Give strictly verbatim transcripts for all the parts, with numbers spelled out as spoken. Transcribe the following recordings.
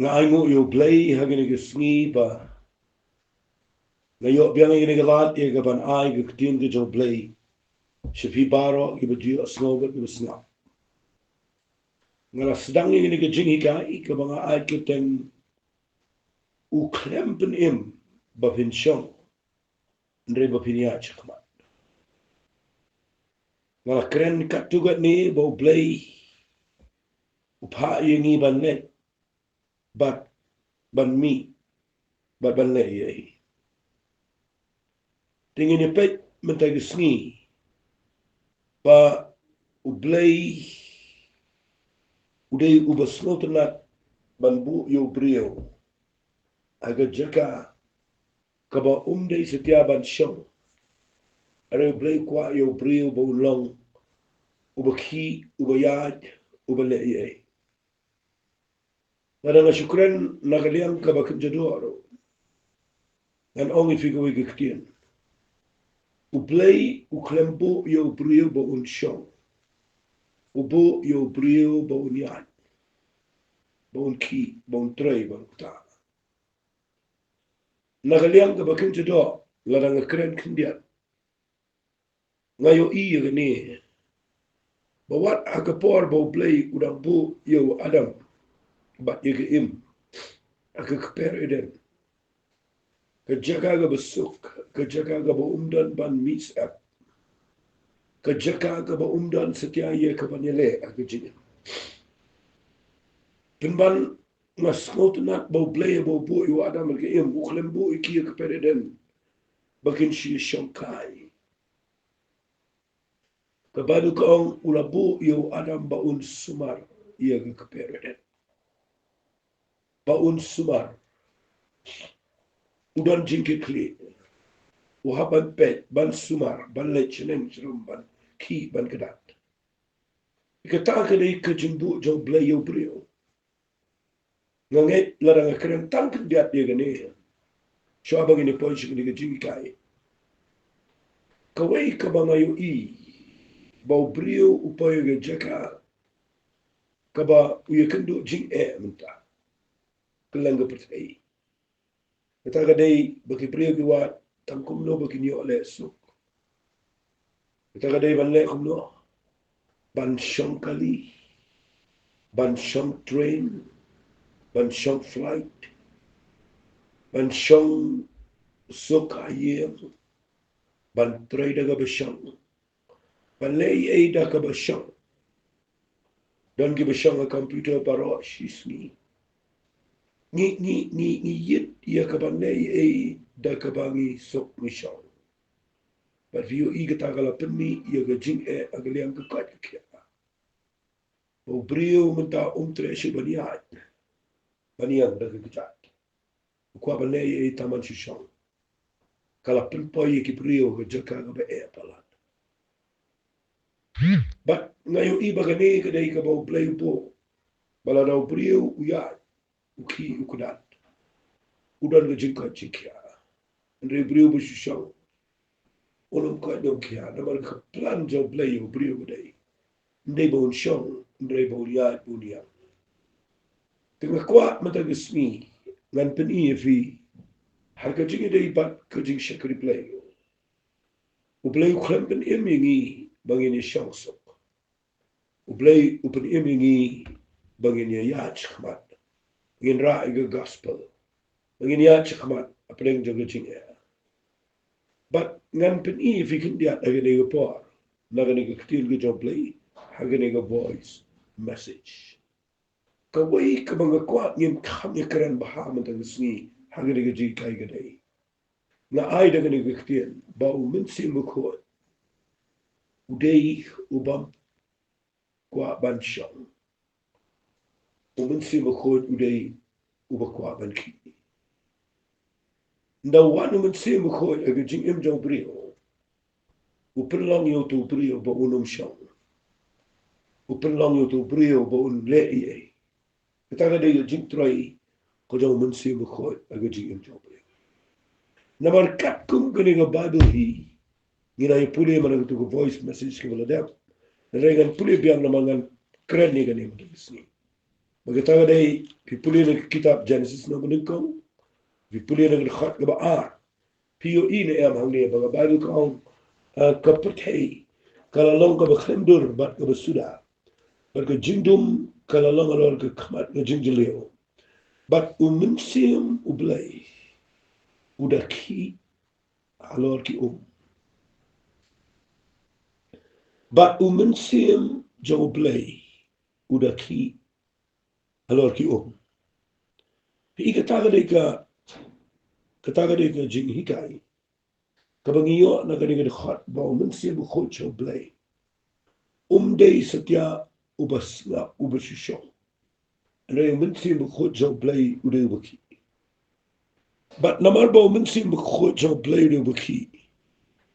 Nga ainguh ïa U Blei ha kane ka sngi ba nga ïoh biang ïa kane ka lad ïa ka ban ai ka ktien ka jong U Blei sha phi baroh kiba ju ïohsngew bad kiba sngap. Nga la sdang ïa kane ka jinghikai kaba nga ai ka kyrteng U Khlem Pynim ba phin shong, hynrei ba phin ïaid shakhmat. Nga la kren katto katne ba U Blei u phah ïa ngi ban leit bad ban mih bad ban leh ei ei. Te ngin ïa peit mynta ka sngi ba U Blei u dei uba sngewtynnat ban buh ïa u briew ha ka jaka kaba um dei satia ban shong. Hynrei U Blei u kwah ïa u briew ba un long uba khih, uba ïaid, uba leh ei ei. Lada nga shu kren na ka liang kaba kynja doh ruh, ngan ong ïa phi kawei ka ktien. U Blei u khlem buh ïa u briew ba un shong. U buh ïa u briew ba un ïaid, ba un khih, ba un trei, ba un kta. Na ka liang kaba kynja doh, lada nga kren khyndiat, nga ïohi ïa kane ba wat ha ka por ba U Blei u dang buh ïa u Adam bad ïa ka Im ha ka kper Eden, ka jaka kaba suk, ka jaka kaba um don ban mih syep, ka jaka kaba um don satia ïa ka ban ïaleh ha ka jingim. Pynban nga sngewtynnat ba U Blei ba u buh ïa u Adam bad ka Im, u khlem buh ïa ki ha ka kper Eden ba kin shu ïashongkai. Ka Baibl ka ong u la buh ïa u Adam ba un sumar ïa ka kper Eden. Ba un sumar. U don jingkitkhlieh. U hap ban peit, ban sumar, ban leit shaneng sharum, ban khih, ban kdat. Kata ka dei ka jingbuh jong U Blei ïa u briew. Nga ngeit lada nga kren tang khyndiat ïa kane, shuwa ba ngin ïa poi sha kane ka jinghikai. Kawei kaba nga ïohi ba u briew u poi ha ka jaka kaba u ïakynduh jingeh mynta kylleng ka pyrthei. Kata ka dei ba ki briew ki wad tang kumno ba kin ïoh leh suk. Kata ka dei ban leh kumno? Ban shong kali, ban shong train, ban shong flight, ban shong suk ha ïing, ban trei da kaba shong, ban leh ei ei da kaba shong. Don kiba shong ha computer baroh shi sngi. Ngi, ngi, ngi, ngi ïit ïa ka ban leh ei ei da kaba ngi suk ngi shong. Bad phi ïohi kata ka la pynmih ïa ka jingeh ha ka liang ka koit ka khiah. Ba u briew mynta um treh shuh ban ïaid, ban ïeng da ka kjat. U kwah ban leh ei ei tang ban shu shong. Ka la pynpoi ïa ki briew ha ka jaka kaba eh palat. Bad nga ïohi ba kane ka dei kaba U Blei u buh. Ba lada u briew u ïaid, u khih, u kdat, u don ka jingkoit jingkhiah. Hynrei u briew ba shu shong, un ym koit, un ym khiah, namar ka plan jong U Blei ïa u briew ka dei, ym dei ba un shong, hynrei ba un ïaid, ba un ïeng. Te nga kwah mynta ka sngi ngan pyni ïa phi ha ka jingïadei bad ka jingshakri Blei. U Blei u khlem pynim ïa ngi ba ngin ïashong suk. U Blei u pynim ïa ngi ba ngin ïaid shakhmat, ngin rah ïa ka gospel, ba ngin ïaid shakhmat hapdeng jong ka jingeh. Bad ngan pyni ïa phi khyndiat ha kane ka por na kane ka ktien ka jong U Blei, ha kane ka voice message. Kawei kaba nga kwah ngin kham ïakren bha mynta ka sngi ha kane ka jinghikai ka dei, nga ai da kane ka ktien ba U Mynsiem Bakhuid u dei u bym kwah ban shong. U Mynsiem Bakhuid u dei uba kwah ban khih. Ynda wan U Mynsiem Bakhuid ha ka jingim jong u briew, u pynlong ïa uto u briew ba un ym shong. U pynlong ïa uto u briew ba un leh ei ei. Kata ka dei ka jingtrei ka jong U Mynsiem Bakhuid ha ka jingim jong u briew. Namar katkum kane ka Baibl hi, ngi la ïa pule man ha kato ka voice message kaba la dep. Hynrei ngan pule biang namar ngan kren ïa kane mynta ka sngi. Bad kata ka dei, phi pule na ka kitab Genesis na ka nyngkong, phi pule na ka dkhot kaba ar, phi ïohi ne em hangne ba ka Baibl ka ong, eh, ka pyrthei ka la long kaba khlem dur bad kaba suda, bad ka jingdum ka la long halor ka khmat ka jingjylliew. Bad U Mynsiem U Blei u da khih halor ki um. Bad U Mynsiem jong U Blei u da khih halor ki um. Phi i, kata ka dei ka, kata ka dei ka jinghikai kaba ngi ïoh na kane ka dkhot ba U Mynsiem Bakhuid jong U Blei um dei satia uba sngap, uba shu shong. Hynrei U Mynsiem Bakhuid jong U Blei u dei uba khih. Bad namar ba U Mynsiem Bakhuid jong U Blei u dei uba khih,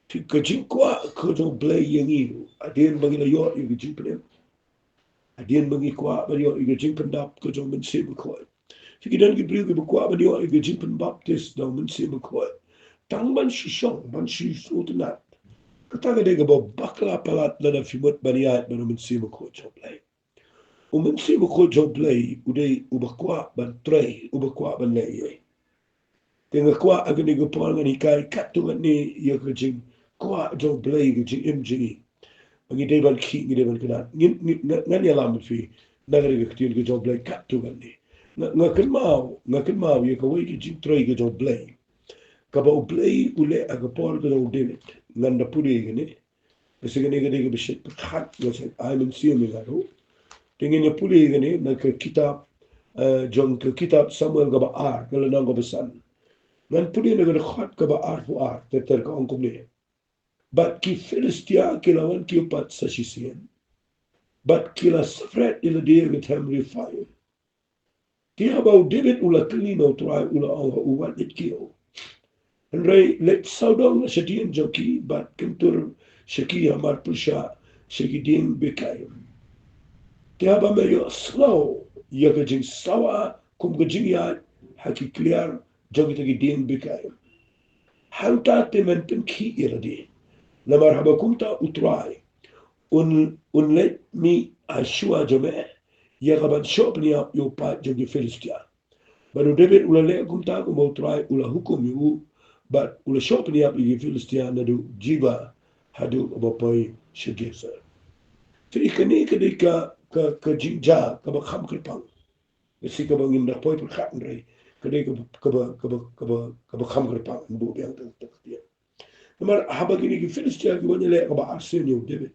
te ka jingkwah ka jong U Blei ïa ngi, hadien ba ngi la ïoh ïa ka jingpynim, hadien ba ngi kwah ban ïoh ïa ka jingpyndap ka jong U Mynsiem Bakhuid. Te ki don ki briew kiba kwah ban ïoh ïa ka jingpynbaptis da U Mynsiem Bakhuid, tang ban shu shong, ban shu sngewtynnat. Kata ka dei kaba bakla palat lada phi mut ban ïaid bad U Mynsiem Bakhuid jong U Blei. U Mynsiem Bakhuid jong U Blei u dei uba kwah ban trei, uba kwah ban leh ei ei. Te nga kwah ha kane ka por ngan hikai katto katne ïa ka jingkwah jong U Blei, ka jingim jong ngi. Ba ngi dei ban khih, ngi dei ban kynad. Ngin, ngin, ngan, ngan ïalam bad phi na kane ka ktien ka jong U Blei katto katne. Nga, nga kynmaw, nga kynmaw ïa kawei ka jingtrei ka jong U Blei, kaba U Blei u leh ha ka por ka jong u David. Ngan da pule ïa kane. Ka shisha kane ka dei kaba shait pyrkhat, kaba shait ai mynsiem ïa nga ruh. Te ngin ïa pule ïa kane na ka kitab, eh, jong ka kitab Samuel kaba ar, ka lynnong kaba san. Ngan pule na ka dkhot kaba arphew ar, ter ter, ka ong kumne: Bad ki Philistia ki la wan kiew pat sa shisien, bad ki la spread ïa lade ha ka them Rephaim. Te haba u David u la kylli na U Trai, u la ong ha u: Wat leit kiew, hynrei leit sawdong na shadien jong ki bad kyntur sha ki hamar pyrshah sha ki dieng bekaim. Te haba me ïohsngew ïa ka jingsawa kum ka jingïaid ha ki kliar jong kita ki dieng bekaim, hangta te men pynkhih ïa lade. Namar haba kumta U Trai un, un leit mih ha shuwa jong me ïa ka ban shoh pynïap ïa u paid jong ki Philistia. Bad u David u la leh kumta kumba U Trai u la hukum ïa u, bad u la shoh pynïap ïa ki Philistia naduh Geba haduh ba poi sha Geser. Te kane ka dei ka, ka, ka jingjia kaba kham kyrpang. Ka shi kaba ngim da poi pyrkhat, hynrei ka dei kaba, kaba, kaba, kaba, kaba kham kyrpang, buh biang tang tang ktien. Namar haba kine ki Philistia ki wan ïaleh kaba arsien ïa u David,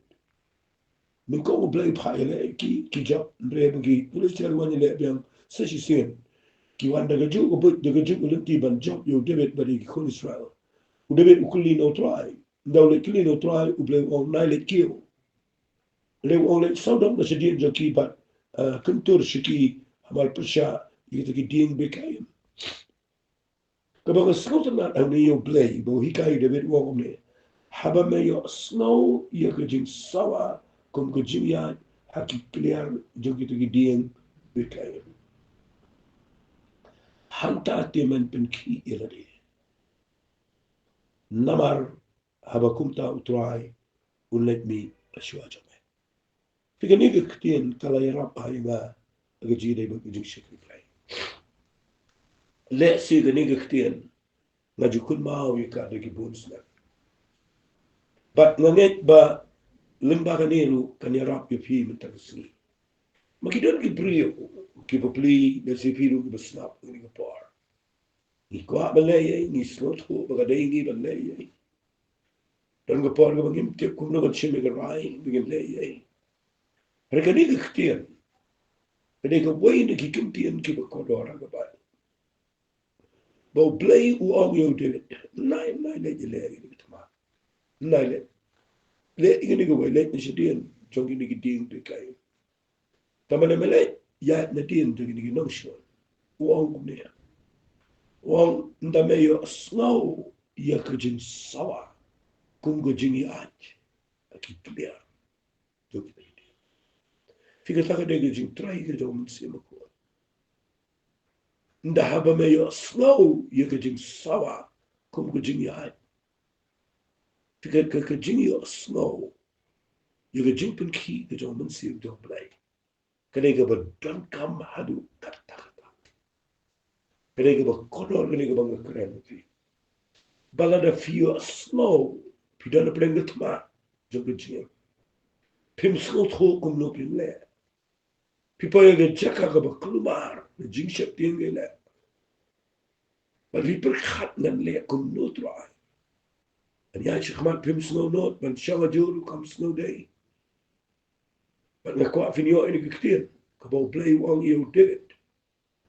nyngkong U Blei u phah ïaleh ïa ki, ki jop, hynrei haba ki Philistia ki wan ïaleh biang sa shisien, ki wan da kajuh ka buit, da kajuh ka lynti ban jop ïa u David bad ïa ki khun Israel. U David u kylli na U Trai, ynda u leit kylli na U Trai, U Blei u ong: Nai leit kiew. Lei u ong: Leit sawdong na shadien jong ki bad, eh, kyntur sha ki hamar pyrshah ïa kita ki dieng bekaim. Kaba nga sngewtynnat hangne ïa U Blei ba u hikai ïa u David, u ong kumne: Haba me ïohsngew ïa ka jingsawa kum ka jingïaid ha ki kliar jong kita ki dieng bekaim, hangta te men pynkhih ïa lade. Namar haba kumta U Trai un leit mih ha shuwa jong me. Te kane ka ktien ka la ïarap ha ïa nga ha ka jingïadei bad ka jingshakri Blei. Lehse kane ka ktien nga ju kynmaw ïa ka da ki bun snem. Bad nga ngeit ba lyngba kane ruh kan ïarap ïa phi mynta ka sngi. Ma ki don ki briew kiba plie, lehse phi ruh kiba sngap ha kane ka por. Ngi kwah ban leh ei ei, ngi sngewthuh ba ka dei ngi ban leh ei ei. Don ka por kaba ngim tip kumno ban shim ïa ka rai ba ngin leh ei ei. Hynrei kane ka ktien ka dei kawei na ki ktien kiba kordor ha ka Baibl. Ba U Blei u ong ïa u David: Nai, nai leit ïaleh ïa kine ki thma. Nai leit. Leit ïa kine kawei, leit na shadien jong kine ki dieng bekaim. Tangba lada me leit ïaid nadien jong kine ki nongshun, u ong kumne. U ong: Ynda me ïohsngew ïa ka jingsawa kum ka jingïaid ha ki kliar jong ki dieng. Te kata ka dei ka jingtrei ka jong U Mynsiem Bakhuid. Ynda haba me ïohsngew ïa ka jingsawa kum ka jingïaid, te ka, ka, ka jingïohsngew ïa ka jingpynkhih ka jong U Mynsiem jong U Blei, Ka dei kaba donkam haduh katta katta. Ka dei kaba kordor, ka dei kaba nga kren ïa phi. Ba lada phi ïohsngew phi don hapdeng ka thma jong ka jingim, phim sngewthuh kumno phin leh. Phi poi ha ka jaka kaba kulmar, ka jingsheptieng ka leh. Bad phi pyrkhat, ngan leh kumno Trai? Ngan ïaid shakhmat, phim sngew nud, ban shong ha jur, kam sngew dei. Bad nga kwah phin ïoh ïa kane ka ktien kaba U Blei u ong ïa u David.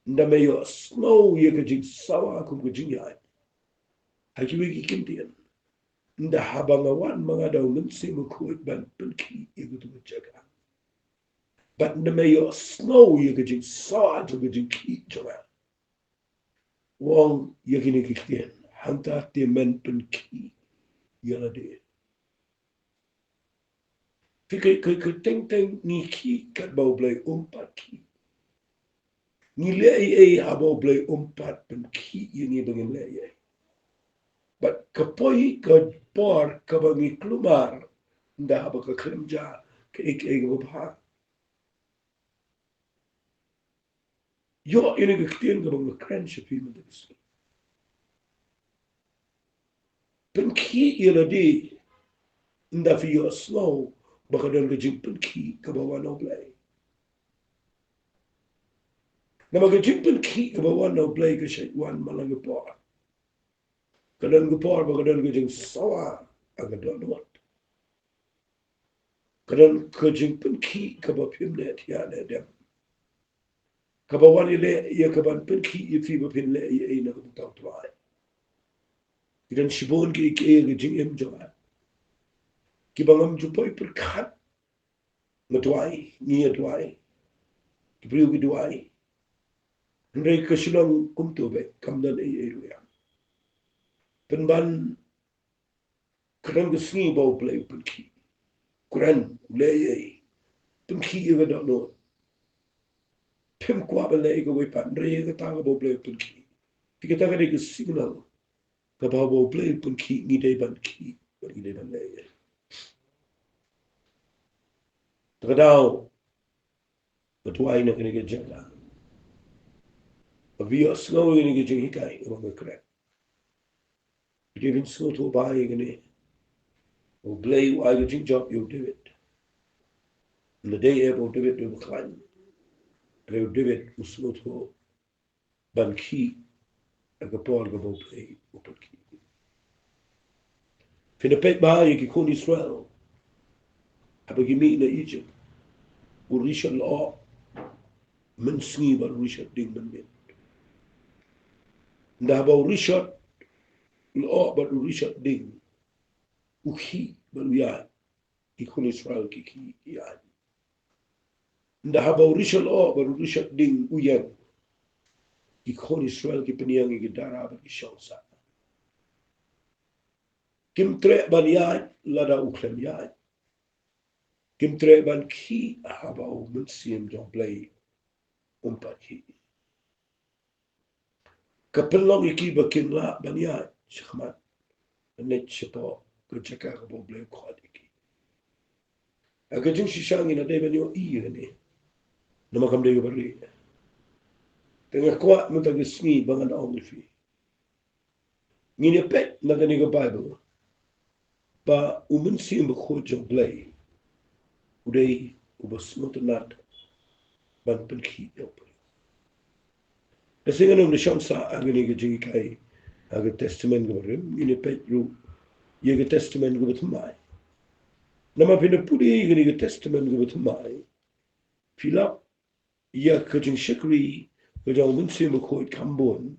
Ynda me ïohsngew ïa ka jingsawa kum ka jingïaid ha kiwei ki kyntien, ynda haba nga wan ma nga da U Mynsiem Bakhuid ban pynkhih ïa katu ka jaka. Bad ynda me ïohsngew ïa ka jingsawa jong ka jingkhih jong nga, u ong ïa kine ki ktien, hangta te men pynkhih ïa lade. Phi, ka, ka, ka teng teng ngi khih katba U Blei um pat khih. Ngi leh ei ei haba U Blei um pat pynkhih ïa ngi ba ngin leh ei ei. Bad ka poi ka por kaba ngi kulmar, ynda haba ka khlem jia kaei kaei kaba bha. Ïoh ïa kane ka ktien kaba nga kren sha phi mynta ka sngi. Pynkhih ïa lade, ynda phi ïohsngew ba ka don ka jingpynkhih kaba wan na U Blei. Namar ka jingpynkhih kaba wan na U Blei ka shait wan man la ka por. Ka don ka por ba ka don ka jingsawa ha ka dohnud. Ka don ka jingpynkhih kaba phim neh thiah neh dem, kaba wan ïaleh ïa kaban pynkhih ïa phi ba phin leh ei ei na ka bynta U Trai. Ki don shibun kiei kiei ha ka jingim jong nga kiba ngam ju poi pyrkhat. Nga duwai, ngi ïa duwai, ki briew ki duwai. Hynrei ka shu long kumto beit, kam don ei ei ruh ïa. Pynban ka don ka sngi ba U Blei u pynkhih. Kren, u leh ei ei, pynkhih ïa ka dohnud. Phim kwah ban leh ei kawei pat, hynrei ïa kata kaba U Blei u pynkhih. Te kata ka dei ka signal kaba haba U Blei u pynkhih ngi dei ban khih, ngi dei ban leh ei ei. Te ka daw ba duwai na kane ka jaka, ba phi ïohsngew ïa kane ka jinghikai kaba nga kren. Phi dei ban sngewthuh bha ïa kane. U Blei u ai ka jingjop ïa u David. Ym dei ïa ba u David u ba khlaiñ. Hynrei u David u sngewthuh ban khih ha ka por kaba U Blei u pynkhih. Phin da peit bha ïa ki khun Israel haba ki mih na Egypt, u rishot lyoh mynsngi bad u rishot ding mynmiet. Ynda haba u rishot lyoh bad u rishot ding u khih bad u ïaid, ki khun Israel ki khih ki ïaid. Ynda haba u rishot lyoh bad u rishot ding u ïeng, ki khun Israel ki pynïeng ïa ki dara bad ki shong sah. Kim treh ban ïaid lada u khlem ïaid. Kim treh ban khih haba u Mynsiem jong U Blei um pat khih. Ka pynlong ïa ki ba kim lah ban ïaid shakhmat, ban leit shapoh ka jaka kaba U Blei u khot ïa ki. Ha ka jingshisha ngin ym dei ban ïohi ïa kane, namar kam dei kaba rieh. Te nga kwah mynta ka sngi ba ngan ong ïa phi, ngin ïa peit na kane ka Baibl ba u Mynsiem Bakhuid jong U Blei u dei uba sngewtynnat ban pynkhih ïa u briew. Te shisha ngan ym da shong sah ha kane ka jinghikai ha ka Testament kaba rim, ngin ïa peit ruh ïa ka Testament kaba thymmai. Namar phin da pule ïa kane ka Testament kaba thymmai, phi lap ïa ka jingshakri ka jong u Mynsiem Bakhuid kham bun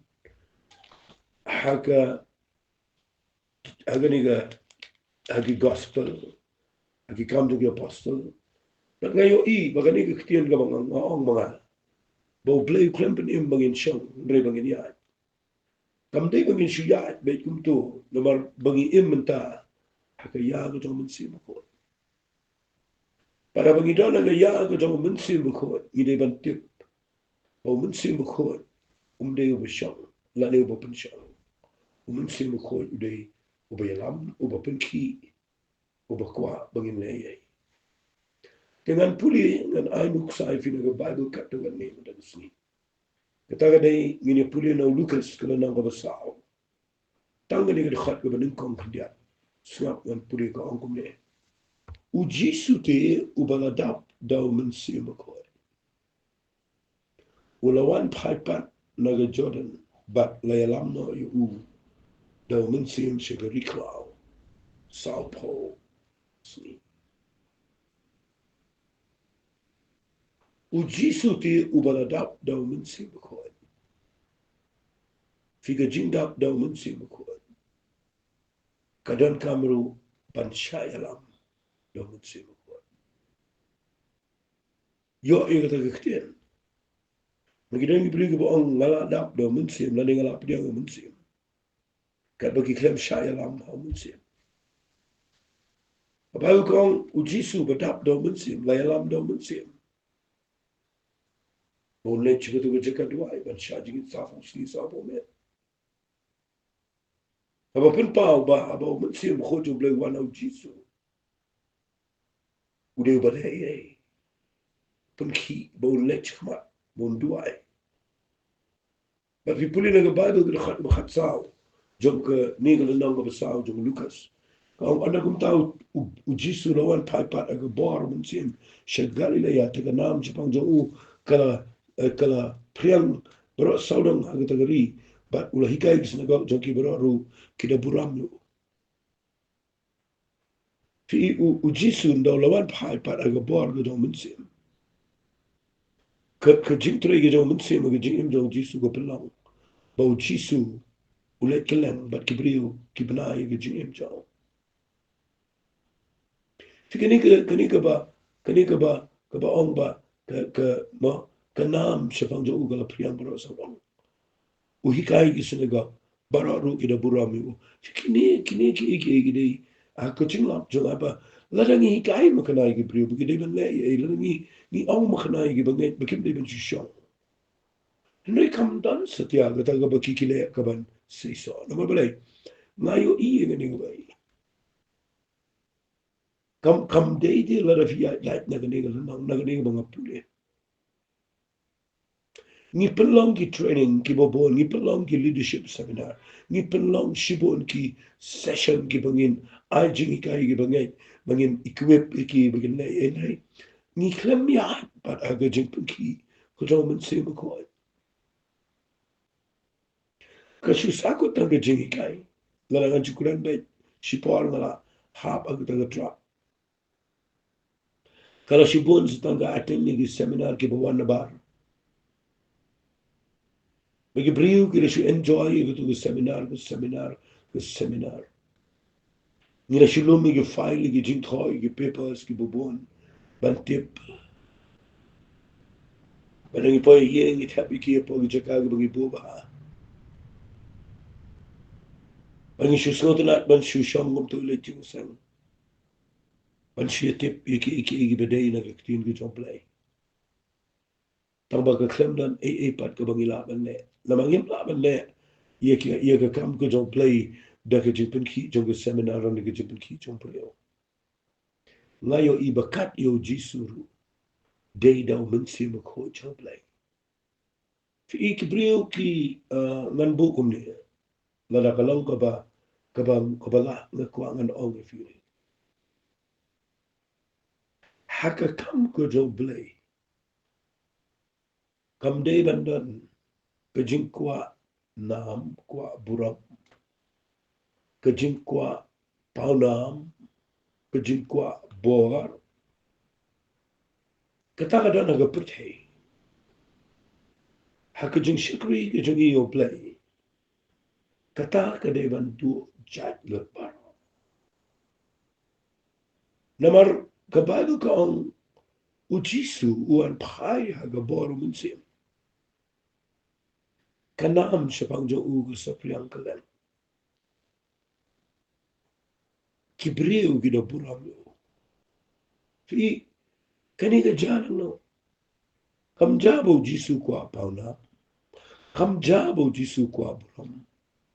ha ka, ha kane ka, ha ki gospel, ha ki kam jong ki apostle. Bad nga ïohi ba kane ka ktien kaba nga, nga ong ma nga, ba U Blei u khlem pynim ba ngin shong, hynrei ba ngin ïaid. Kam dei ba ngin shu ïaid beit kumto, namar ba ngi im mynta ha ka ïa ka jong u Mynsiem Bakhuid. Bad haba ngi don ha ka ïa ka jong u Mynsiem Bakhuid, ngi dei ban tip ba u Mynsiem Bakhuid um dei uba shong lane uba pynshong. U Mynsiem Bakhuid u dei uba ïalam, uba pynkhih, uba kwah ba ngin leh ei ei. Te ngan pule, ngan ai nuksa ïa phi na ka Baibl katto katne mynta ka sngi. Kata ka dei ngin ïa pule na u Lukas ka lynnong kaba saw. Tang kane ka dkhot kaba nyngkong khyndiat. Sngap ngan pule, ka ong kumne. U Jisu te uba la dap da u Mynsiem Bakhuid, u la wan phai pat na ka Jordan bad la ïalam noh ïa u da u Mynsiem sha ka ri khlaw sawphew sngi. U Jisu te uba la dap da u Mynsiem Bakhuid. Phi, ka jingdap da u Mynsiem Bakhuid ka donkam ruh ban shah ïalam da u Mynsiem Bakhuid. Ïoh ïa kata ka ktien. Ma ki don ki briew kiba ong nga la dap da u Mynsiem lane nga la pdiang u Mynsiem, katba ki khlem shah ïalam ha u Mynsiem. Ka Baibl ka ong u Jisu ba dap da u Mynsiem, la ïalam da u Mynsiem, ba un leit sha katu ka jaka duwai ban shah jingim sawphew sngi sawphew miet. Haba pynpaw ba haba u Mynsiem Bakhuid jong U Blei u wan ha u Jisu, u dei uba leh ei ei, pynkhih ba un leit shakhmat, ba un duwai. Bad phi pule na ka Baibl ka dkhot ba khatsaw jong kane ka lynnong kaba saw jong u Lukas, ka ong, ynda kumta u, u Jisu la wan phai pat ha ka bor u Mynsiem sha Galilea, te ka nam shaphang jong u ka la, eh, ka la phriang baroh sawdong ha kata ka ri, bad u la hikai ki synagog jong ki baroh ruh ki da burom ïa u. Phi, u, u Jisu ynda u la wan phai pat ha ka bor ka jong u Mynsiem, ka, ka jingtrei ka jong u Mynsiem ha ka jingim jong u Jisu ka pynlong ba u Jisu u leit kylleng bad ki briew ki bna ïa ka jingim jong u. Phi, kane ka, kane kaba, kane kaba, kaba ong ba ka, ka, mo, ka nam shaphang jong u ka la phriang baroh sawdong. U hikai ki synagog, baroh ruh ki da burom ïa u. Phi, kine, kine ki, ki, ki dei, ah, ka jinglap jong nga ba lada ngi hikai makna ïa ki briew ba ki dei ban leh ei ei, lada ngi, ngi ong makna ïa ki bangeit ba kim dei ban shu shong, hynrei kam don satia kata kaba ki, ki leh ka ban seisoh. Namar balei? Nga ïohi ïa kane kawei. Kam, kam dei de lada phi ïaid lait na kane ka lynnong, na kane kaba nga pule. Ngi pynlong ki training kiba bun, ngi pynlong ki leadership seminar, ngi pynlong shibun ki session kiba ngin ai jinghikai ïa ki bangeit, ba ngin equip ïa ki ba kin leh ei ei, hynrei ngi khlem ïaid pat ha ka jingpynkhih ka jong u Mynsiem Bakhuid. Ka shu sakhot tang ka jinghikai. Lada ngan shu kren beit, shipor nga la hap ha kata ka trap. Ka la shibun sa tang ka attend ïa ki seminar kiba wan nabar. Ba ki briew ki la shu enjoy ïa katu ka seminar, ka seminar, ka seminar. Ngi la shu lum ïa ki file, ïa ki jingthoh, ïa ki papers kiba bun ban tip. Ba ngi poi ïa ngi thep ïa ki hapoh ki jaka kiba ngi buh bha. Ba ngi shu sngewtynnat ban shu shong kum tu leit jingseng ban shu ïa tip ïa ki, ïa ki, ïa kiba dei na ka ktien ka jong U Blei. Tang ba ka khlem don ei ei pat kaba ngi lah ban leh. Namar ngim lah ban leh ïa ki, ïa ka kam ka jong U Blei da ka jingpynkhih jong ka seminar, da ka jingpynkhih jong u briew. Nga ïohi ba kat ïa u Jisu ruh dei da u Mynsiem Bakhuid jong U Blei. Phi, ki briew ki, eh, ngan buh kumne. Lada ka long kaba, kaba, kaba lah, nga kwah ngan ong ïa phi. Ha ka kam ka jong U Blei, kam dei ban don ka jingkwah nam, kwah burom, ka jingkwah pawnam, ka jingkwah bor. Kata ka don ha ka pyrthei. Ha ka jingshakri ka jong ngi ïa U Blei, kata ka dei ban duh jait lut baroh. Namar ka Baibl ka ong u Jisu u wan phai ha ka bor u Mynsiem. Ka nam shaphang jong u ka saphriang kylleng. Ki briew ki da burom ïa u. Phi, kane ka jia nangno? Kam jia ba u Jisu kwah pawnam. Kam jia ba u Jisu kwah burom.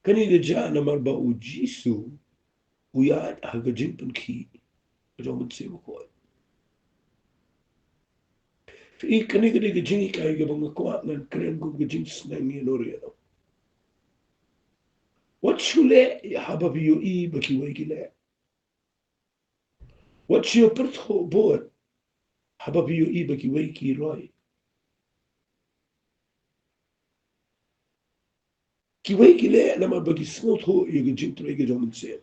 Kane ka jia namar ba u Jisu u ïaid ha ka jingpynkhih ka jong u Mynsiem Bakhuid. Phi i, kane ka dei ka jinghikai kaba nga kwah ngan kren kum ka jingsneng ïa no re no. Wat shu leh haba phi ïohi ba kiwei ki leh. Wat shu pyrthuh bud haba phi ïohi ba kiwei ki roi. Kiwei ki leh namar ba ki sngewthuh ïa ka jingtrei ka jong u Mynsiem.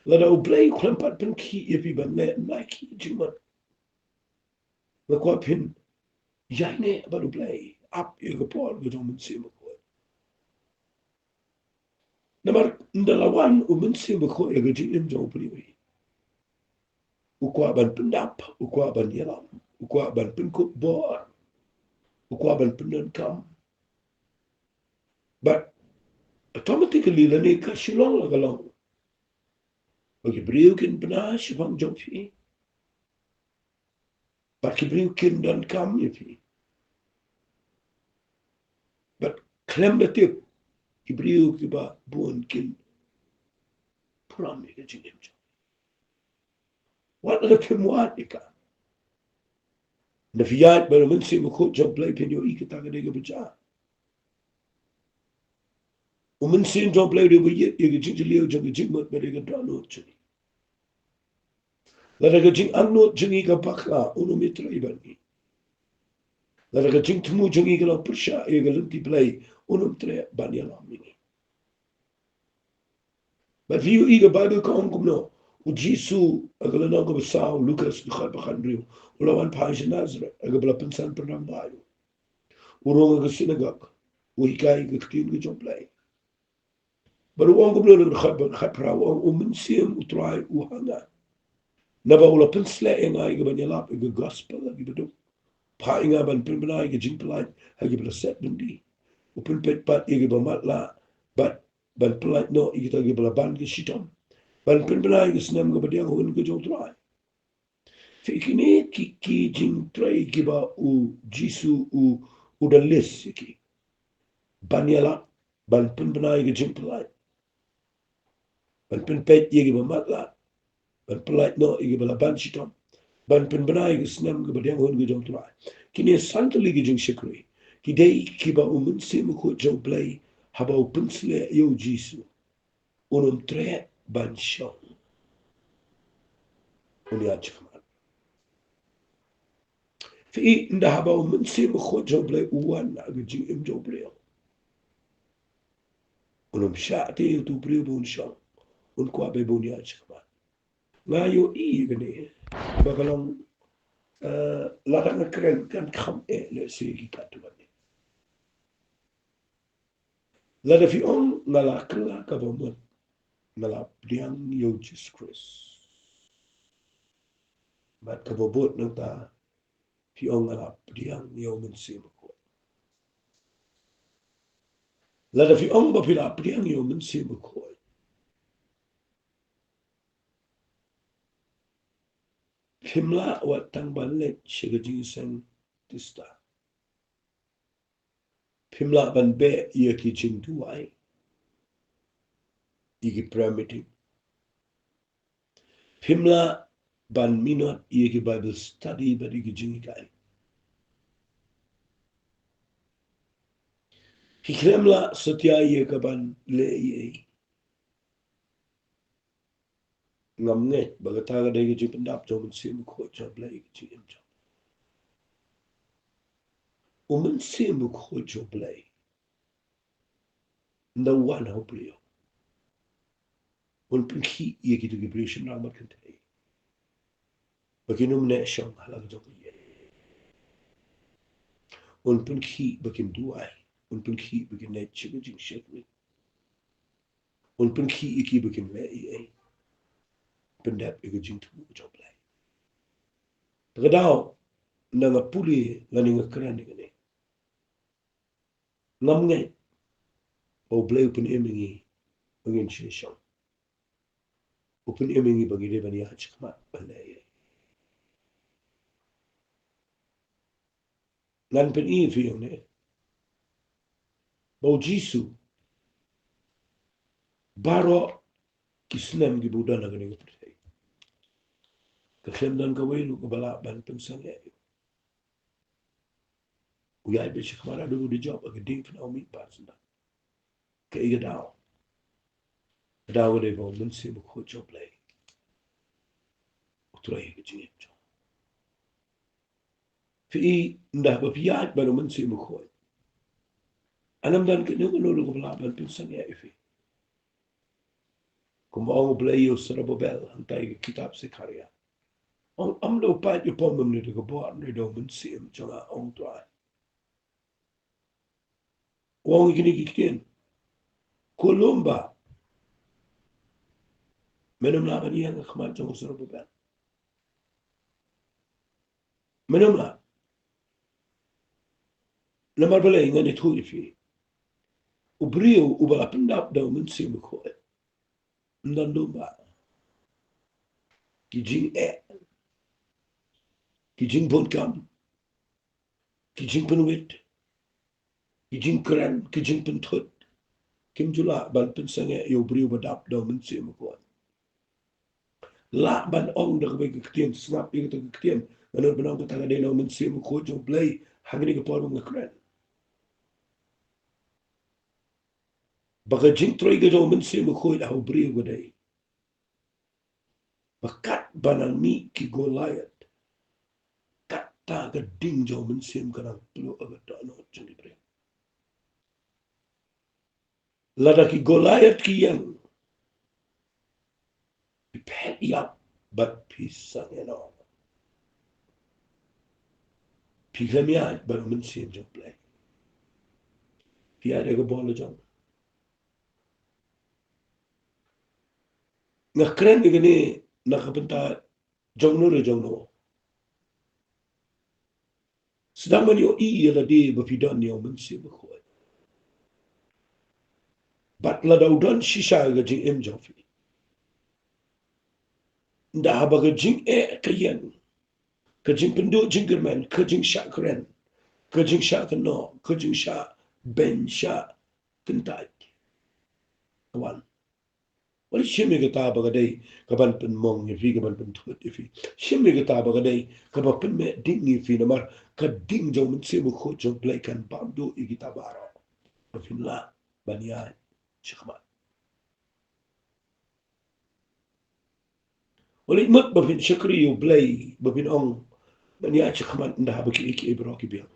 Lada U Blei u khlem pat pynkhih ïa phi ban leh na ki jingmut, nga kwah phin ïaineh bad U Blei, ap ïa ka por ka jong u Mynsiem Bakhuid. Namar ynda la wan u Mynsiem Bakhuid ïa ka jingim jong u briew, u kwah ban pyndap, u kwah ban ïalam, u kwah ban pynkup bor, u kwah ban pyndonkam. But automatically lane ka shu long la ka long ba ki briew kin bna shaphang jong phi. Bad ki briew kin donkam ïa phi. Bad khlem da tip, ki briew kiba bun kin burom ïa ka jingim jong phi. Wat la phim wad ïa ka. Ynda phi ïaid bad u Mynsiem Bakhuid jong U Blei phin ïohi kata ka dei kaba jia. U Mynsiem jong U Blei u dei uba ïeit ïa ka jingjylliew jong ka jingmut bad ïa ka dohnud jong ngi. Lada ka jingangnud jong ngi ka bakla, un ym ïatrei bad ngi. Lada ka jingthmu jong ngi ka long pyrshah ïa ka lynti Blei, un ym treh ban ïalam ïa ngi. Bad phi ïohi ka Baibl ka ong kumno, u Jisu ha ka lynnong kaba saw, Lukas dkhot ba khathynriew, u la wan phai sha Nasareth, ha kaba la pynsan pynrangbah ïa u. U rung ha ka synagog, u hikai ka ktien ka jong U Blei. Bad u ong kumno, lynnong khat, khatphra, u ong, u Mynsiem u Trai u ha nga. Naba u la pynsleh ïa nga ïa ka ban ïalap ïa ka gospel ha ki baduk. Phah ïa nga ban pynbna ïa ka jingpyllait ha kiba la set byndi. U pynpeit pat ïa kiba matlah, bad ban pyllait noh ïa kita kiba la ban ka shitom. Ban pynbna ïa ka snem kaba diang hun ka jong U Trai. Phi i, kine ki, ki jingtrei kiba u Jisu u, u da list ïa ki. Ban ïalap, ban pynbna ïa ka jingpyllait. Ban pynpeit ïa kiba matlah. Ban pyllait noh ïa kiba la ban shitom. Ban pynbna ïa ka snem kaba diang hun ka jong U Trai. Kine san tylli ki jingshakri ki dei kiba u Mynsiem Bakhuid jong U Blei, haba u pynsleh ïa u Jisu, un ym treh ban shong. Un ïaid shakhmat. Phi i, ynda haba u Mynsiem Bakhuid jong U Blei u wan ha ka jingim jong u briew, un ym shah te ïa utu u briew ba un shong. Un kwah beit ba un ïaid shakhmat. Nga ïohi ïa kane ba ka long, eh, lada nga kren kan kham eh lehse ki katto katne. Lada phi ong nga la kylla kaba mut, nga la pdiang ïa u Jisu Khrist. Bad kaba bud nangta phi ong nga la pdiang ïa u Mynsiem Bakhuid. Lada phi ong ba phi la pdiang ïa u Mynsiem Bakhuid, phim lah wat tang ban leit sha ka jingïaseng Tista. Phim lah ban beh ïa ki jingduwai, ïa ki prayer meeting. Phim lah ban minot ïa ki Bible study bad ïa ki jinghikai. Phi khlem lah satia ïa ka ban leh ei ei. Ngam ngeit ba kata ka dei ka jingpyndap jong u Mynsiem Bakhuid jong U Blei ïa ka jingim jong u Mynsiem Bakhuid jong U Blei. Ynda u wan ha u briew, un pynkhih ïa kito ki briew shynrang bad kynthei ba kin ym neh shong ha la ka jong ka ïing. Un pynkhih ba kin duwai. Un pynkhih ba kin leit sha ka jingshakri. Un pynkhih ïa ki ba kin leh ei ei. Pyndep ïa ka jingthmu ka jong U Blei. Te ka daw, ynda nga pule lane nga kren ïa kane, ngam ngeit ba U Blei u pynim ïa ngi ba ngin shu shong. U pynim ïa ngi ba ngi dei ban ïaid shakhmat ban leh ei ei. Ngan pyni ïa phi ïa une, ba u Jisu, baroh ki snem kiba u don ha kane ka pyrthei, ka khlem don kawei ruh kaba lah ban pynsangeh ïa u. U ïaid beit shakhmat haduh u da jop ha ka diengphna u mih pat shen. Kaei ka daw? Ka daw ka dei ba u Mynsiem Bakhuid jong U Blei u trei ha ka jingim jong phi. Ynda ba phi ïaid bad u Mynsiem Bakhuid, ym don kano kano ruh kaba lah ban pynsangeh ïa phi. Kumba ong U Blei ïa u Serubabel hangtai ha ka kitab Sekharaïa, ong, ym da u paid u pom, ym ne da ka bor, ne da u mynsiem jong nga, ong U Trai. U ong ïa kine ki ktien: Ko lum bah, men ym lah ban ïeng ha khmat jong u Serubabel. Men ym lah. Namar balei? Ngan ïathuh ïa phi. U briew uba la pyndap da u Mynsiem Bakhuid, ym don lum bah. Ki jingeh, ki jingbun kam, ki jingpynwit, ki jingkren, ki jingpynthut, kim ju lah ban pynsangeh ïa u briew ba dap da u Mynsiem Bakhuid. Lah ban ong da kawei ka ktien, sngap ïa kata ka ktien, ngan nud ban ong kata ka dei na u Mynsiem Bakhuid jong U Blei ha kane ka por ba nga kren. Ba ka jingtrei ka jong u Mynsiem Bakhuid ha u briew ka dei ba katba nang mih ki Goliath, kata ka ding jong u Mynsiem ka nang pluh ha ka dohnud jong ki briew. Lada ki Goliath ki ïeng, phi phet ïap bad phi sangeh noh. Phi khlem ïaid bad u Mynsiem jong U Blei, phi ïaid da ka bor la jong. Nga kren ïa kane na ka bynta jong no re jong no. Sdang ban ïohi ïa lade ba phi don ïa u Mynsiem Bakhuid. Bad lada u don shisha ha ka jingim jong phi, ynda haba ka jingeh ka ïeng, ka jingpynduh jingkyrmen, ka jingshah kren, ka jingshah kynnoh, ka jingshah beiñ shah kyntait, ka wan. Wat shim ïa kata ba ka dei kaban pynmong ïa phi, kaban pynthut ïa phi. Shim ïa kata ba ka dei kaba pynmeh ding ïa phi, namar ka ding jong u Mynsiem Bakhuid jong U Blei kan bam duh ïa kita baroh ba phin lah ban ïaid shakhmat. Wat leit mut ba phin shakri ïa U Blei, ba phin ong ban ïaid shakhmat ynda haba kiei kiei baroh ki biang.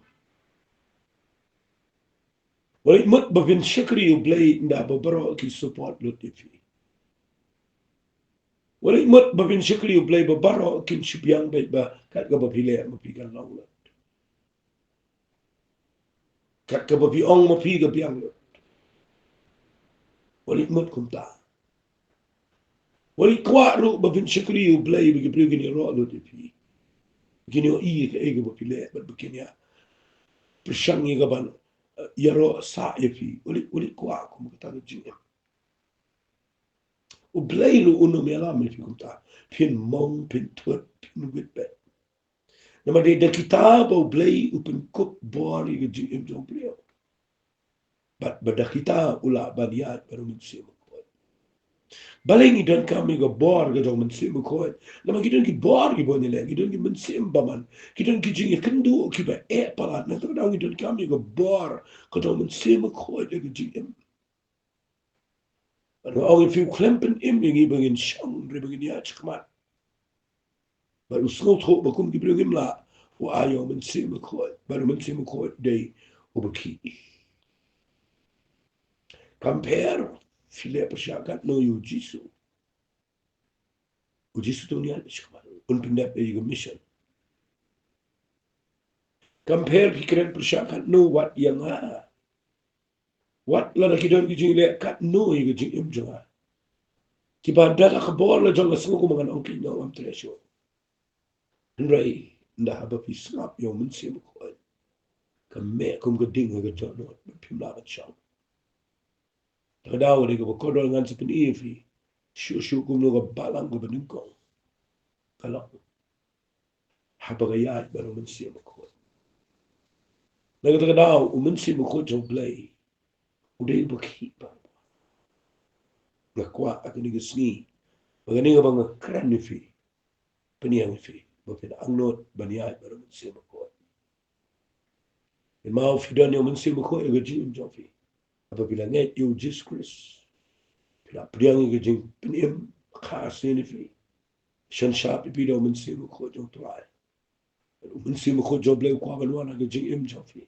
Wat leit mut ba phin shakri ïa U Blei ynda haba baroh ki support lut ïa phi. Wat leit mut ba phin shakri ïa U Blei ba baroh kin shu biang beit ba kat kaba phi leh ma phi kan long lut. Kat kaba phi ong ma phi ka biang lut. Wat leit mut kumta. Wat leit kwah ruh ba phin shakri ïa U Blei ba ki briew kin ïaroh lut ïa phi, kin ïohi ïa kaei kaba phi leh bad ba kin ïa pyrshang ïa kaban, eh, ïaroh sah ïa phi. Wat leit, wat leit kwah kum kata ka jingim. U Blei ruh un ym ïalam ïa phi kumta. Phin mong, phin thut, phin wit beit. Namar dei da kita ba U Blei u pynkup bor ïa ka jingim jong u briew. Bad ba da kita u lah ban ïaid bad u Mynsiem Bakhuid. Balei ngi donkam ïa ka bor ka jong u Mynsiem Bakhuid? Namar ki don ki bor kiba ngi leh, ki don ki mynsiem bymman, ki don ki jingïakynduh kiba eh palat. Nangta ka daw ngi donkam ïa ka bor ka jong u Mynsiem Bakhuid ïa ka jingim. Bad nga ong ïa phi, u khlem pynim ïa ngi ba ngin shong, hynrei ba ngin ïaid shakhmat. Bad u sngewthuh ba kum ki briew ngim lah, u ai ïa u Mynsiem Bakhuid, bad u Mynsiem Bakhuid dei uba khih. Kam pher phi leh pyrshah katno ïa u Jisu. U Jisu te un ïaid shakhmat, un pyndep ïa ka mission. Kam pher phi kren pyrshah katno wat ïa nga. Wat lada ki don ki jingleh katno ïa ka jingim jong nga, kiba da ka bor la jong nga sngew kumba ngan ong, ki nong, ngam treh shuh. Hynrei ynda haba phi sngap ïa u Mynsiem Bakhuid, ka meh kum ka ding ha ka dohnud, phim lah ban shong. Te ka daw ka dei kaba kordor, ngan sa pyni ïa phi shuh shuh kumno ka balang kaba nyngkong ka long haba ka ïaid bad u Mynsiem Bakhuid. Na kata ka daw u Mynsiem Bakhuid jong u Blei u dei uba khih bha. Nga kwah ha kane ka sngi ba kane kaba nga kren ïa phi, pynïeng ïa phi ba phin angnud ban ïaid bad u Mynsiem Bakhuid. Pynmau phi don ïa u Mynsiem Bakhuid ha ka jingim jong phi. Haba phi la ngeit ïa u Jisu Khrist, phi la pdiang ïa ka jingpynim, kha sien ïa phi. Synshar ïa phi da u Mynsiem Bakhuid jong u Trai. U Mynsiem Bakhuid jong u Blei u kwah ban wan ha ka jingim jong phi.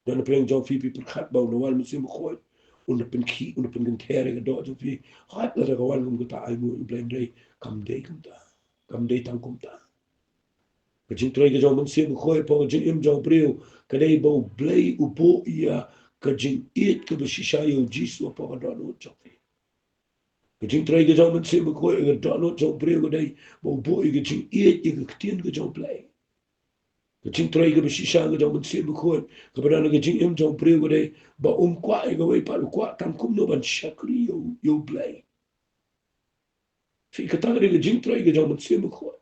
Don napdeng jong phi, phi pyrkhat ba u la wan u Mynsiem Bakhuid, un da pynkhih, un da pynkynthei ïa ka doh jong phi. Hooid, lada ka wan kum kata, ai nguh ïa u Blei, hynrei kam dei kumta. Kam dei tang kumta. Ka jingtrei ka jong u Mynsiem Bakhuid hapoh ka jingim jong u briew ka dei ba u Blei u buh ïa ka jingïeit kaba shisha ïa u Jisu hapoh ka dohnud jong phi. Ka jingtrei ka jong u Mynsiem Bakhuid ha ka dohnud jong u briew ka dei ba u buh ïa ka jingïeit ïa ka ktien ka jong u Blei. Ka jingtrei kaba shisha ka jong u Mynsiem Bakhuid kaba don ha ka jingim jong u briew ka dei ba um kwah ïa kawei pat, u kwah tang kumno ban shakri ïa u, ïa u Blei. Phi, kata ka dei ka jingtrei ka jong u Mynsiem Bakhuid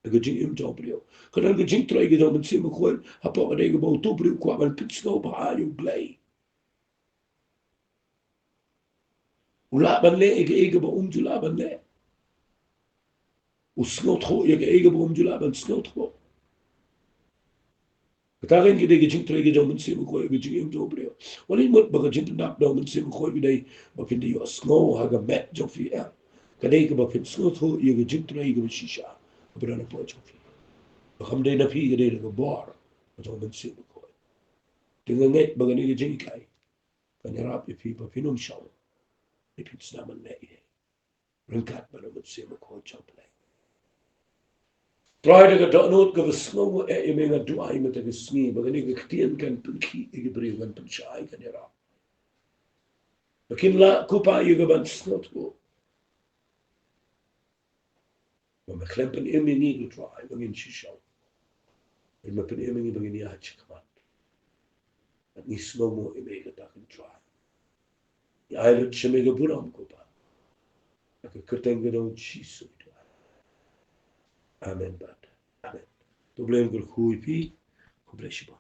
ha ka jingim jong u briew. Ka don ka jingtrei ka jong u Mynsiem Bakhuid hapoh ka dei kaba uto u briew u kwah ban pynsngew bha ïa u Blei. U lah ban leh ïa kaei kaba um ju lah ban leh. U sngewthuh ïa kaei kaba um ju lah ban sngewthuh. Kata ka dei ka jingtrei ka jong u Mynsiem Bakhuid ha ka jingim jong u briew. Wat leit mut ba ka jingpyndap da u Mynsiem Bakhuid ka dei ba phin da ïohsngew ha ka met jong phi, em. Ka dei kaba phin sngewthuh ïa ka jingtrei kaba shisha kaba don hapoh jong phi. Ba kam dei na phi, ka dei na ka bor ka jong u Mynsiem Bakhuid. Te nga ngeit ba kane ka jinghikai kan ïarap ïa phi ba phin ym shong, ba phin sdang ban leh ïa, ryngkat bad u Mynsiem Bakhuid jong u Blei. Trai, da ka dohnud kaba sngew eh ïa me nga duwai mynta ka sngi ba kane ka ktien kan pynkhih ïa ki briew, kan pynshai, kan ïarap. Ba kin lah ko Pa ïa ka ban sngewthuh. Ba me khlem pynim ïa ngi, ko Trai, ba ngin shu shong. Hynrei me pynim ïa ngi ba ngin ïaid shakhmat. Bad ngi sngewnguh ïa me kata, ko Trai. Ngi ai lut sha me ka burom, ko Pa. Ha ka kyrteng ka jong u Jisu ngi duwai. Amen bad amen. To U Blei un kyrkhu ïa phi. Khublei shibun.